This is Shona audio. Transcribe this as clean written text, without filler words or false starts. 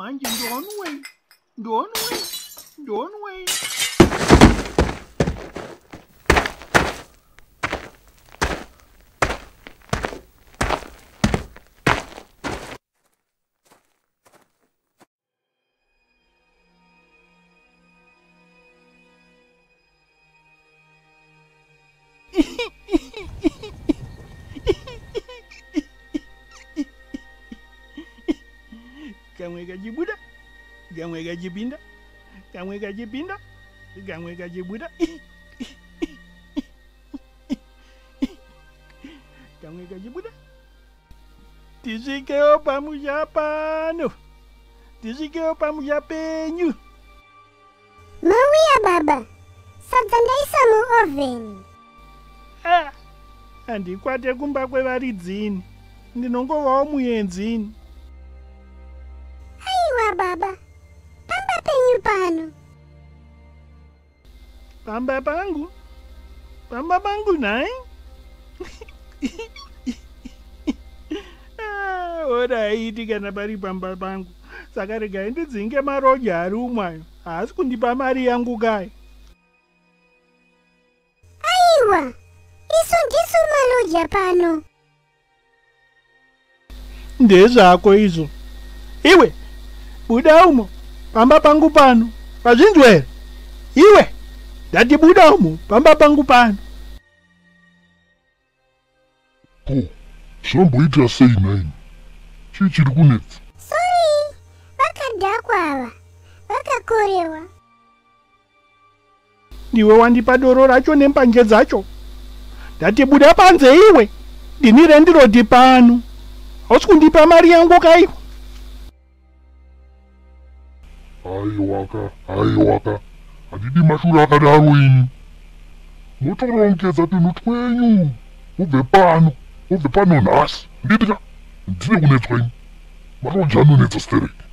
Manje ndonwe, ndonwe, ndonwe. Kamwe kachibuda, kamwe kachipinda, kamwe kachipinda, kamwe kachibuda, kamwe kachibuda. Tisvikewo pamusha pano, tisvikewo pamusha penyu. Mauya baba, sadza ndaisa muovheni. Ah, handikwate kumba kwevaridzini, ndinongovawo muenzini. Aiwa baba, pamba penyu pano. Pamba pangu? Pamba pangu nhai? Ah, oraiti kana pari pamba pangu. Saka regai ndidzinge maroja ari umwe ayo. Haasi kundipa mari yangu kai. Aiwa, isu ndisu maloja pano. Ndezvako izvo. Iwe, buda umo, pamba pangu pano. Pazvinzwa here? Iwe, ndati buda umo, pamba pangu pano. Ko, zvamboita sei nhaimi? Chii chiri kunetsa? Sorry, vakadhakwa ava, vakakorewa. Ndiwe wandipa doro racho nembanje dzacho. Ndati buda panze iwe, ndini rendiroti pano. Hausi kundipa mari yangu kaiwa. Aiwaka, aiwaka, handidi mashura akadaro ini. Motorongedza tunhu twenyu, mubve pano, mubve pano nhasi. Nditi ka, ndine kunetswa ini. Maroja anonetsa stereki.